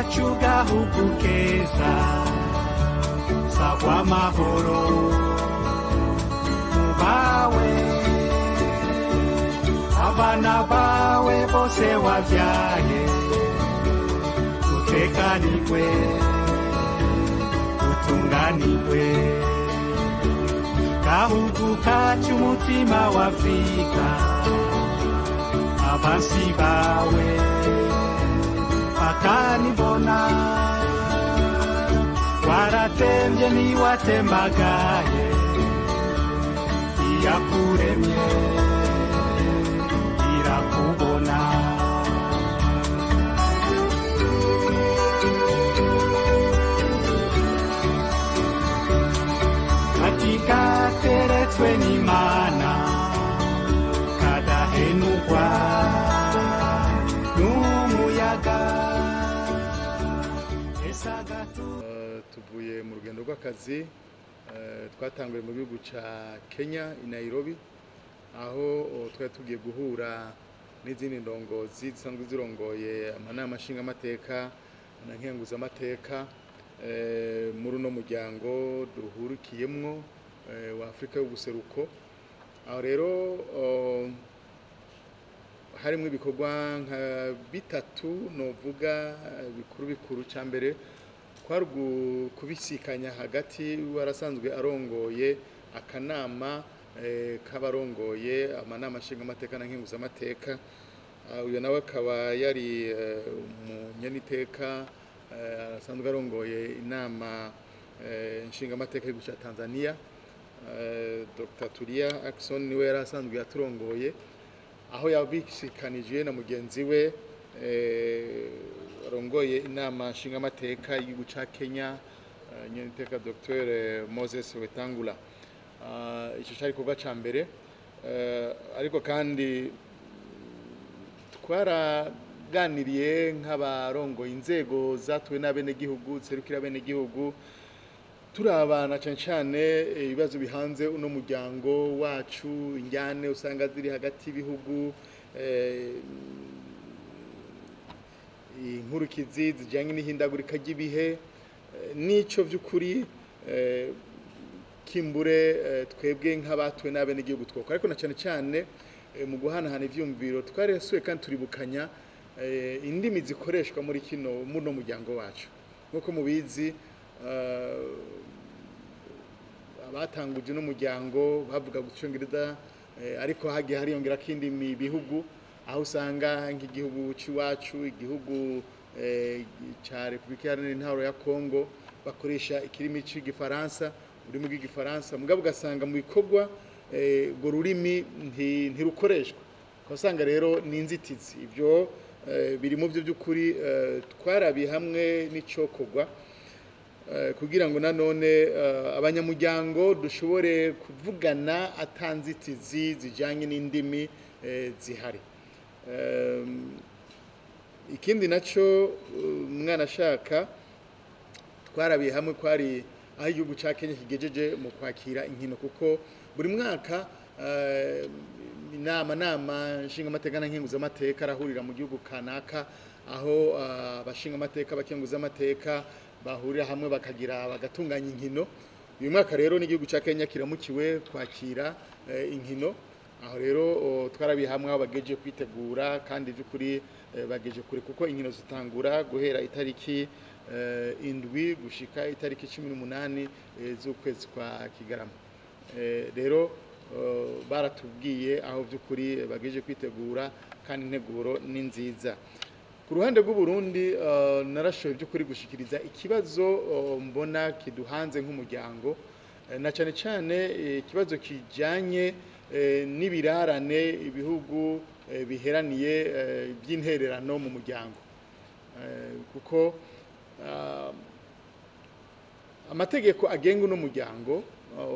Iwacu gahugu keza, sagwa amahoro mubawe, abana bawe bose wabyaye, utekanirwe, utunganirwe. Gahugu kacu, umutima wa Afrika, abansi bawe bakanibona, waratembye ntiwatembagaye, iyakuremye irakubona. Ati kateretswe n'Imana, kadahenukwa n'umuyaga esagatu. Tuvuye mu rugendo rw'akazi twatanguye mu gihugu ca Kenya i Nairobi, aho twari tugiye guhura n'izindi ndongozi zisanzwe zirongoye amanama nshingamateka na nkenguzamateka muri uno muryango duhurikiyemwo wa Afrika y'ubuseruko. Aho rero harimwo ibikorwa nka bitatu novuga bikuru bikuru. Ca mbere kwari kubisikanya hagati warasanzwe arongoye akanama k'abarongoye amanama nshingamateka na nkenguzamateka. Uyo nawe akaba yari umunyaniteka asanzwe arongoye inama nshingamateka y'igihugu ca Tanzania, Dr Tulia Ackson, niwe yari asanzwe yaturongoye, aho yabishikanije na mugenzi we arongoye inama nshingamateka y'igihugu ca Kenya, nyeniteka Dr Moses Wetangula. Ico cari igikorwa ca mbere. Ariko kandi twaraganiriye nk'abarongoye inzego zatuwe n'abenegihugu, ziserukira abenegihugu, turabana cane cane ibibazo bihanze uno muryango wacu, injyane usanga ziri hagati y'ibihugu, inkurikizi zijyanye n'ihindagurika ry'ibihe, n'ico vy'ukuri kimbure twebwe nk'abatuwe n'abenegihugu twokora. Ariko na cane cane mu guhanahana ivyumviro twarasuye kandi turibukanya indimi zikoreshwa muri kino muno muryango wacu. Nk'uko mubizi, abatanguje n'umuryango bavuga icongereza, ariko hagiye hariyongerako indimi bihugu, aho usanga nk'igihugu c'iwacu, igihugu ca Repubulika Iharanira Intwaro ya Kongo, bakoresha ikirimi c'igifaransa, ururimi rw'igifaransa, mugabo ugasanga mu bikorwa urwo rurimi ntirukoreshwa, ugasanga rero ni inzitizi. Ibyo biri mu byo by'ukuri twarabiye hamwe n'icokorwa kugira ngo nanone abanyamuryango dushobore kuvugana ata nzitizi zijyanye n'indimi zihari. Ikindi naco, umwana ashaka, twarabiye hamwe kwari aho igihugu ca Kenya kigejeje mu kwakira inkino, kuko buri mwaka inama nama nshingamateka na nkenguzamateka arahurira mu gihugu kanaka, aho abashingamateka, abakenguzamateka bahurira hamwe bakagira bagatunganya inkino. Uyu mwaka rero n'igihugu ca Kenya kiramukiwe kwakira inkino. Aho rero twarabiye hamwe aho bagejeje kwitegura, kandi by'ukuri bagejeje kure, kuko inkino zitangura guhera itariki 7 gushika itariki 18 z'ukwezi kwa Kigarama. Rero baratubwiye aho by'ukuri bagejeje kwitegura, kandi integuro ni nziza. Ku ruhande rw'u Burundi, narashoboye by'ukuri gushikiriza ikibazo mbona kiduhanze nk'umuryango, na cyane cyane ikibazo kijanye n'ibirarane ibihugu biheraniye by'intererano mu muryango, kuko amategeko agenga uno muryango,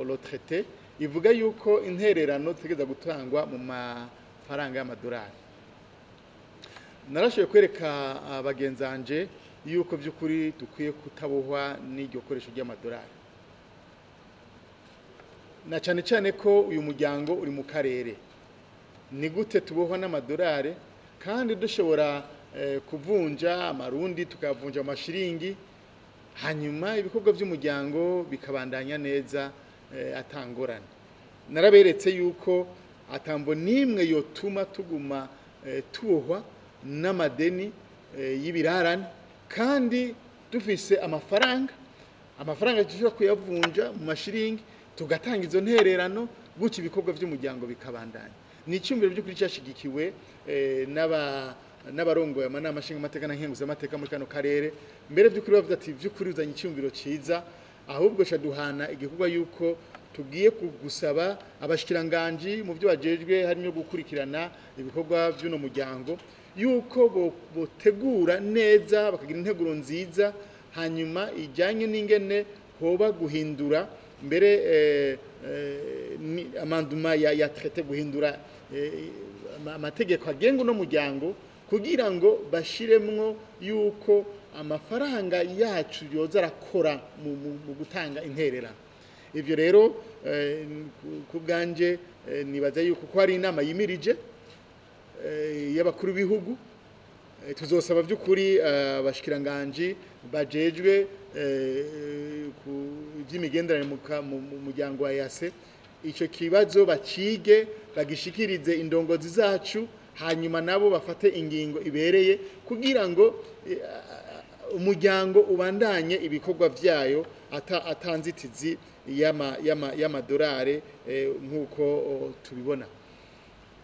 le traité, ivuga yuko intererano zitegereza gutangwa mu mafaranga y'amadolari. Narashoboye kwereka bagenzanje yuko by'ukuri dukwiye kutabohwa n'iryo koresho ry'amadolari, na cyane cyane ko uyu muryango uri mu karere. Ni gute tubohwa n'amadolari kandi dushobora kuvunja amarundi tukavunja amashiringi, hanyuma ibikorwa by'umuryango bikabandanya neza atangorane. Naraberetse yuko atambo nimwe yotuma tuguma tubohwa n'amadeni y'ibirarane, kandi dufise amafaranga dushobora kuyavunja mu mashiringi tugatanga izo ntererano, gutyo ibikorwa by'umuryango bikabandanya. Ni icyumviro by'ukuri cyashigikiwe n'abarongoye amanama nshingamateka na nkenguzamateka muri kano karere. Mbere by'ukuri bavuze ati by'ukuri uzanye icyumviro ciza, ahubwo shaduhana igikorwa yuko tugiye gusaba abashikiranganji mu byo bajejwe harimo gukurikirana ibikorwa by'uno muryango, yuko botegura neza bakagira integuro nziza, hanyuma ijyanye n'ingene hoba guhindura mbere amanduma ya traité, guhindura amategeko agenga uno muryango, kugira ngo bashiremwo yuko amafaranga yacu yoza arakora mu gutanga intererano. Ivyo rero ku bwanje nibaza yuko ko hari inama yimirije y'abakuru b'ibihugu, tuzosaba by'ukuri abashikiranganji bajejwe iby'imigenderanire mu muryango wa EAC ico kibazo bacige, bagishikirize indongozi zacu, hanyuma nabo bafate ingingo ibereye kugira ngo umuryango ubandanye ibikorwa vyayo atanzitizi y'amadolari nk'uko tubibona.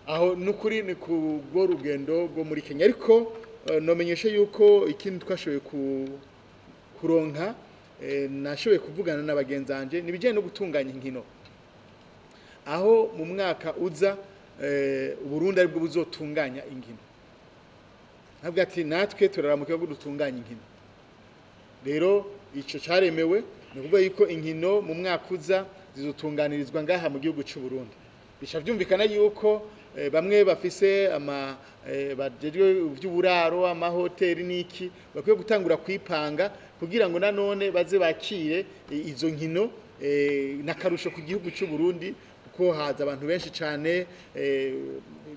Aho nukuri ni ku rwo rugendo rwo muri Kenya. Ariko nomenyesha yuko ikindi twashoboye kuronka, nashoboye kuvugana na bagenzanje nibijanye no gutunganya inkino, aho mu mwaka uza Burundi aribwo buzotunganya inkino. Ntabwo ati natwe turaramuka ko dutunganya inkino. Rero ico caremewe, ni kuvuga yuko inkino mu mwaka uza zizotunganirizwa ngaha mu gihugu cy'u Burundi. Bisha vyumvikana yuko bamwe bafise ama bajejwe by'uburaro, amahoteli niki, bakwiye gutangura kwipanga kugira ngo nanone baze bakire izo nkino nakarusho ku gihugu cy'u Burundi, kuko haza abantu benshi cyane,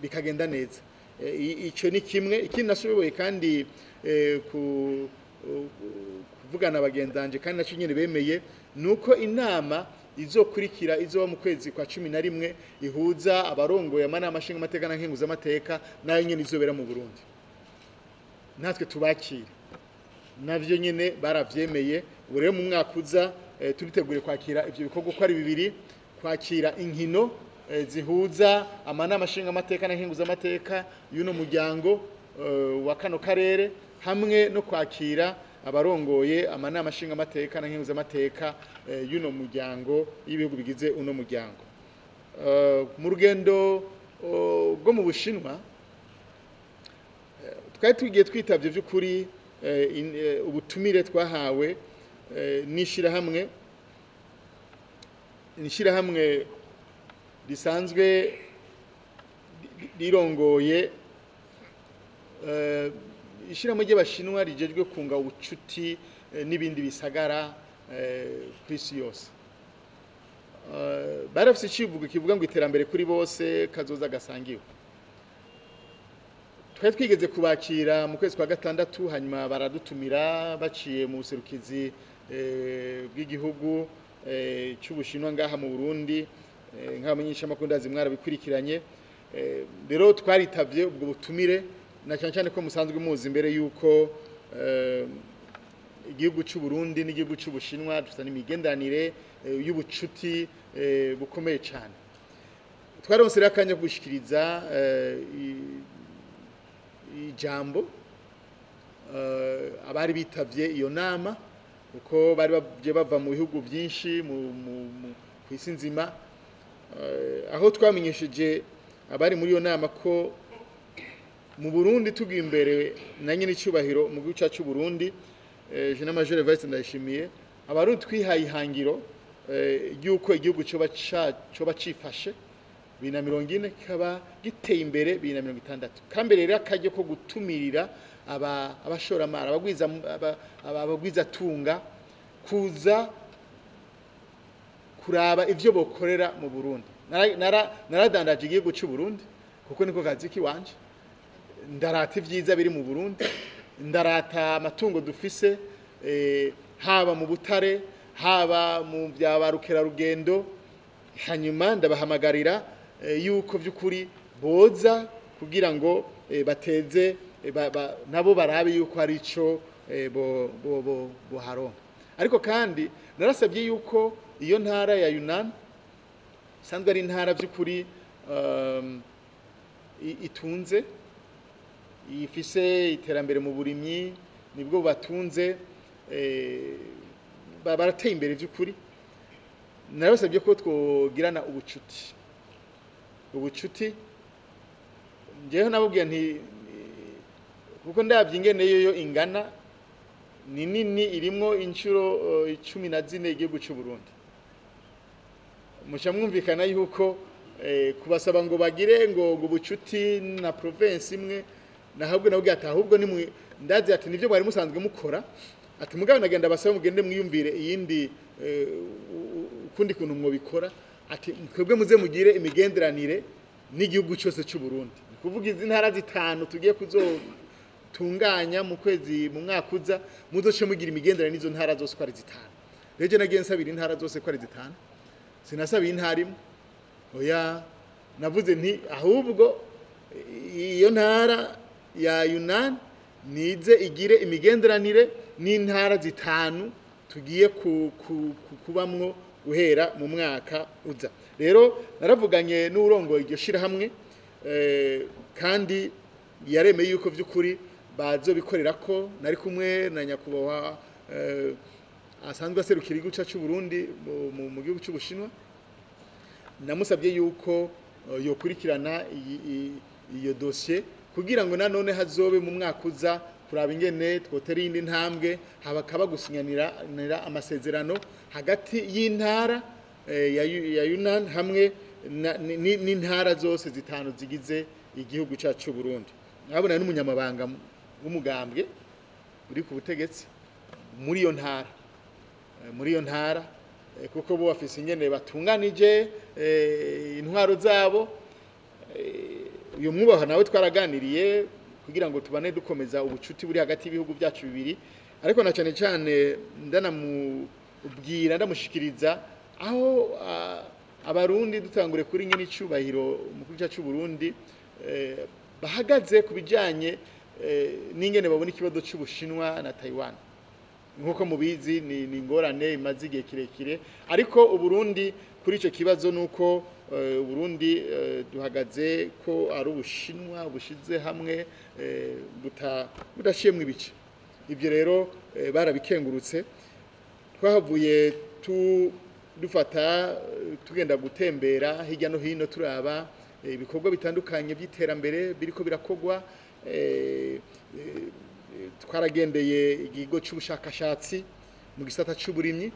bikagenda neza. Ico ni kimwe. Ikindi nashoboye kandi kuvugana bagenzanje kandi naco nyene bemeye, nuko inama izokurikira izoba mu kwezi kwa 11 ihuza abarongoye amanama nshingamateka na nkenguzamateka, nayo nyene izobera mu Burundi, natwe tubakire. Navyo nyene baravyemeye. Ubu rero mu mwaka uza turitegure kwakira ivyo bikorwa uko ari bibiri, kwakira inkino zihuza amanama nshingamateka na nkenguzamateka y'uno muryango wa kano karere, hamwe no kwakira abarongoye amanama nshingamateka na nkenguzamateka y'uno muryango y'ibihugu bigize uno muryango. Mu rugendo rwo mu Bushinwa twari tugiye twitavye by'ukuri ubutumire twahawe n'ishirahamwe risanzwe rirongoye ishirahamwe ry'Abashinwa rijejwe kunga ubucuti n'ibindi bisagara ku isi yose. Barafise icivugo kivuga ngo iterambere kuri bose, kazoza gasangiwe. Twari twigeze kubakira mu kwezi kwa gatandatu, hanyuma baradutumira baciye mu buserukizi bw'igihugu cy'Ubushinwa ngaha mu Burundi, nk'abamenyeshamakuru ndazi mwarabikurikiranye. Rero twaritavye ubwo butumire, na cyane cyane ko musanzwe muzi imbere yuko igihugu cy'u Burundi n'igihugu cy'Ubushinwa dufitanye imigenderanire y'ubucuti bukomeye cyane. Twaronse rero akanya ko gushikiriza ijambo abari bitavye iyo nama, kuko bari baje bava mu bihugu byinshi ku isi nzima, aho twamenyesheje abari muri iyo nama ko mu Burundi tugiye imbere na nyine icyubahiro mu gihugu cyacu Burundi, General Major Evariste Ndayishimiye, abarundi twihaye ihangiro ry'uko igihugu coba cifashe 2040 kikaba giteye imbere 2060. Kambere rero akaryo ko gutumirira abashoramari, abagwizatunga kuza kuraba ivyo bokorera mu Burundi. Naradandaje igihugu cy'u Burundi kuko niko kazi kiwanje. Ndarata ibyiza biri mu Burundi, ndarata amatungo dufise, haba mu butare, haba mu bya ba rukerarugendo. Hanyuma ndabahamagarira yuko by'ukuri boza kugira ngo bateze nabo barabe yuko hari ico boharonka. Ariko kandi narasabye yuko iyo ntara ya Yunnan isanzwe ari intara by'ukuri itunze, ifise iterambere mu burimyi, nibwo batunze, barateye imbere by'ukuri. Narabasabye ko twogirana ubucuti. Njyewe nababwiye nti kuko ndabye ingene yo ingana ni nini, irimwo inshuro 14 igihugu cy'u Burundi. Muca mwumvikana yuko kubasaba ngo bagire ngo ubucuti na province imwe, nahabwe nabwo ati ahubwo ni ndazi ati nivyo mwari musanzwe mukora, ati mugabo nagenda basaba mugende mwiyumvire iyindi ukundi kuntu mwobikora, ati twebwe muze mugire imigenderanire n'igihugu cyose cy'u Burundi. Kuvuga izi ntara zitanu tugiye kuzotunganya mu kwezi mu mwaka uza, muzoce mugira imigenderanire n'izo ntara zose ko ari zitanu. Rero je nagiye nsabira intara zose ko ari zitanu, sinasabiye intara imwe, oya. Navuze nti ahubwo iyo ntara ya Yunnan nize igire imigenderanire n'intara zitanu tugiye kubamwo guhera mu mwaka uza. Rero naravuganye n'urongoye iryo shirahamwe, kandi yaremeye yuko by'ukuri bazobikorera ko. Nari kumwe na nyakubahwa asanzwe aserukira igihugu cyacu Burundi mu gihugu cy'Ubushinwa, namusabye yuko yokurikirana iyo dossier kugira ngo nanone hazobe mu mwaka uza kuraba ingene twotera iyindi ntambwe, habakaba gusinyanira amasezerano hagati y'intara ya Yunnan hamwe n'intara zose zitanu zigize igihugu cyacu Burundi. Nkabona n'umunyamabanga w'umugambwe uri ku butegetsi muri iyo ntara, kuko bo bafise ingene batunganije intwaro zabo. Uyu mwubaha nawe twaraganiriye kugira ngo tubane dukomeza ubucuti buri hagati y'ibihugu byacu bibiri, ariko na cyane cyane ndanamubwira ndamushikiriza aho abarundi dutangure kuri nyine icubahiro umukuru cyacu Burundi bahagaze kubijanye n'ingene babona ikibazo cy'Ubushinwa na Taiwan. Nkuko mubizi ni ingorane imaze igihe kirekire, ariko Uburundi kuri ico kibazo nuko Uburundi duhagaze ko ari Ubushinwa bushize hamwe budashiyemwe ibice. Ibyo rero barabikengurutse. Twahavuye dufata tugenda gutembera hirya no hino turaba ibikorwa bitandukanye by'iterambere biriko birakogwa. Twaragendeye ikigo cy'ubushakashatsi mu gisata cy'uburimyi,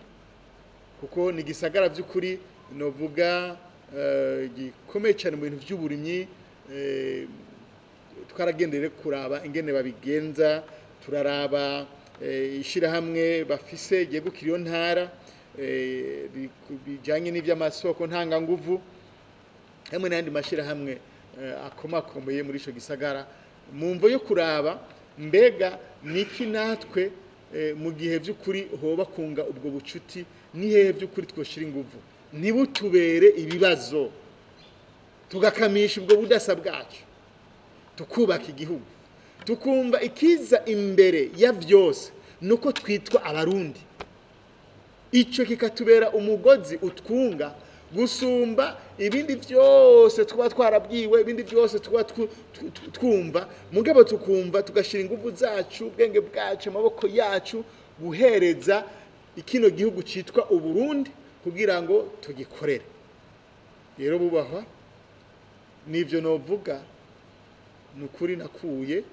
kuko ni gisagara by'ukuri novuga gikomeye cyane mu bintu by'uburimyi. Twaragendeye kuraba ingene babigenza, turaraba ishirahamwe bafise ryegukira iyo ntara bijanye n'ivy'amasoko ntanganguvu hamwe n'ayandi mashirahamwe akomakomeye muri ico gisagara, mu mvo yo kuraba mbega niki natwe mu gihe by'ukuri hoba kunga ubwo bucuti, ni hehe by'ukuri twoshira inguvu ntibutubere ibibazo, tugakamisha ubwo budasa bwacu, tukubaka igihugu, tukumva ikiza imbere ya byose nuko twitwa abarundi. Ico kikatubera umugozi utwunga gusumba ibindi byose tuba twarabwiwe, ibindi byose tuba twumva, mugabo tukumva tugashira ingufu zacu, ubwenge bwacu, amaboko yacu guhereza ikino gihugu citwa Uburundi kugira ngo tugikorere. Rero bubahwa nivyo novuga nukuri nakuye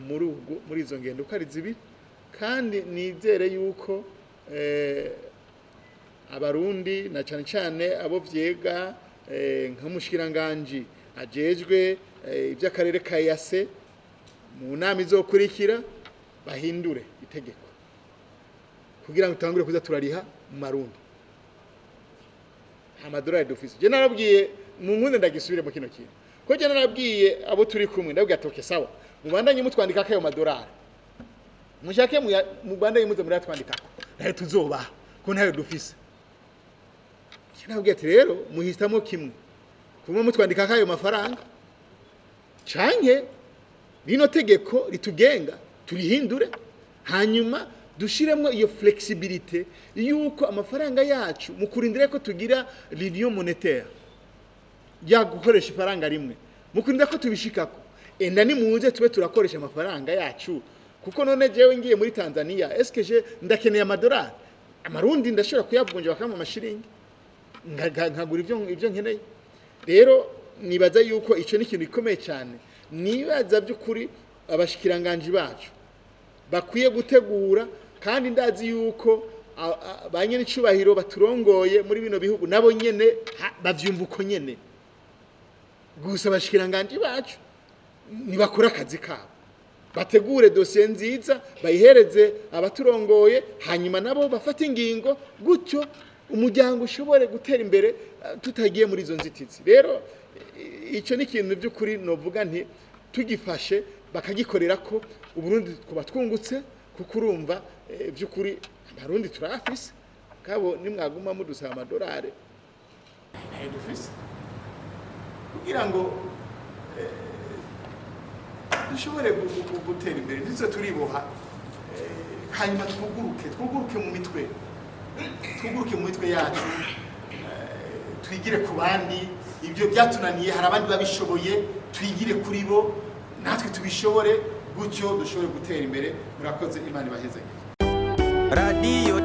muri ubwo muri izo ngendo ko ari zibiri, kandi nizere yuko abarundi na cyane cyane abo vyega nk'umushikiranganje ajejwe iby'akarere ka EAC mu nama izokurikira bahindure itegeko kugira ngo tutangure kuza turariha mu marundi amadolari dufise. Je narabwiye mu nkunde ndagisubire mu kino kintu, Ko jye narabwiye abo turi kumwe, ndabwira ati: "Okay, sawa, mubandanye mutwandika ayo madolari, mushake mubandanye muze murayatwandikako, nayo tuzobaha ko ntayo dufise." Nabwiye ati: "Rero muhitamo kimwe, kumwe mutwandika ayo mafaranga, canke rino tegeko ritugenga turihindure, hanyuma dushiremo iyo flexibilité yuko amafaranga yacu, mu kurindira ko tugira l'union monétaire ya gukoresha ifaranga rimwe, mu kurindira ko tubishikako, enda nimuze tube turakoresha amafaranga yacu." Kuko none jewe ngiye muri Tanzania, est-ce je ndakeneye amadolari? Amarundi ndashobora kuyavunja bakampa amashiringi, nkagura ibyo nkeneye. Rero nibaza yuko icyo ni ikintu gikomeye cyane. Nibaza by'ukuri abashikiranganji bacu bakwiye gutegura, kandi ndazi yuko ba nyen'icubahiro baturongoye muri bino bihugu nabo nyene bavyumva uko nyene. Gusa abashikiranganji bacu nibakora akazi kabo, bategure dosiye nziza, bayihereze abaturongoye, hanyuma nabo bafate ingingo, gutyo umuryango ushobore gutera imbere tutagiye muri izo nzitizi. Rero icyo ni ikintu by'ukuri novuga nti tugifashe bakagikorera ko Uburundi kuba twungutse, kuko urumva by'ukuri Abarundi turafise kabo. Nimwaguma mudusaba amadolari, ntayo dufise, kugira ngo dushobore gutera imbere, ndetse turiboha, hanyuma twuguruke mu mitwe, twuguruke mu mitwe yacu, twigire ku bandi. Ibyo byatunaniye hari abandi babishoboye, twigire kuri bo natwe tubishobore, gutyo dushobore gutera imbere. Murakoze, Imana ibahezagire. Radiyo.